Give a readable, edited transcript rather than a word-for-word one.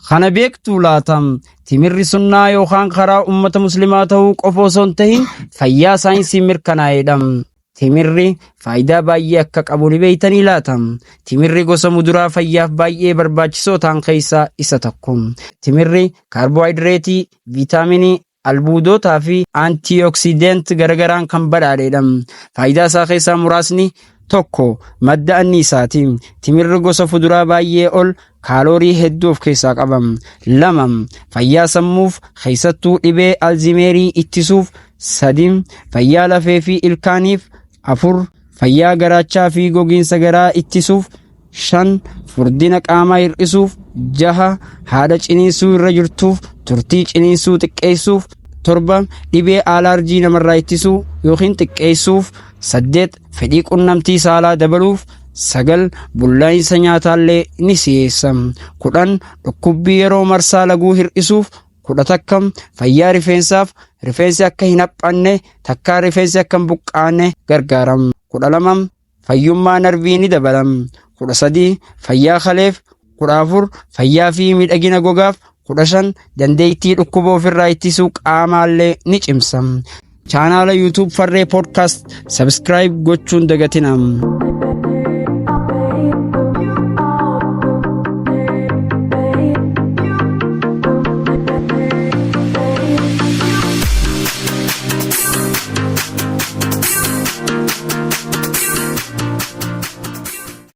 Kana beektuu laata? Timirri sunnaa yookaan karaa ummata muslimaa ta'uu qofa osoo hin tahin fayyaa saayinsiin mirkanaa'edha. Timirri faayidaa baay'ee akka qabu ni beektanii laata? Timirri gosa muduraa fayyaaf baay'ee barbaachisoo ta'an keessaa isa tokko. Timirri kaarboohayidireetii, viitaaminii, albuudotaa fi antioxidant garagaraan kan badhaadheedha. Faayidaa isaa keessaa muraasni tokko madda anniisaati. Timirri gosa fuduraa baay'ee ol kaaloorii hedduu of keessaa qaba. 2 fayyaa sammuuf keessattuu dhibee alzimeerii ittisuuf. 3 fayyaa lafee fi ilkaaniif. 4 fayyaa garaachaa fi gogiinsa garaa ittisuuf. 5 furdina qaamaa hir'isuuf. 6 haadha ciniinsuu irra jirtuuf turtii ciniinsuu xiqqeessuuf. 7 dhibee alaarjii namarraa ittisuu yookiin xiqqeessuuf. 8 fedhii qunnamtii saalaa dabaluuf. 9 bullaa'insa nyaataallee ni si'eessa. 10 dhukkubbii yeroo marsaa laguu hir'isuuf. 11 fayyaa rifeensaaf rifeensi akka hin haphanne takkaa rifeensi akka hin buqqaane gargaara. 12 fayyummaa narvii ni dabala. 13 fayyaa kaleef. 14 fayyaa fi miidhagina gogaaf. 15 dandeettii dhukkuba ofirraa ittisuu qaamaallee ni cimsa. Chaanaala YouTube Farree Podcast subscribe gochuun dagatina.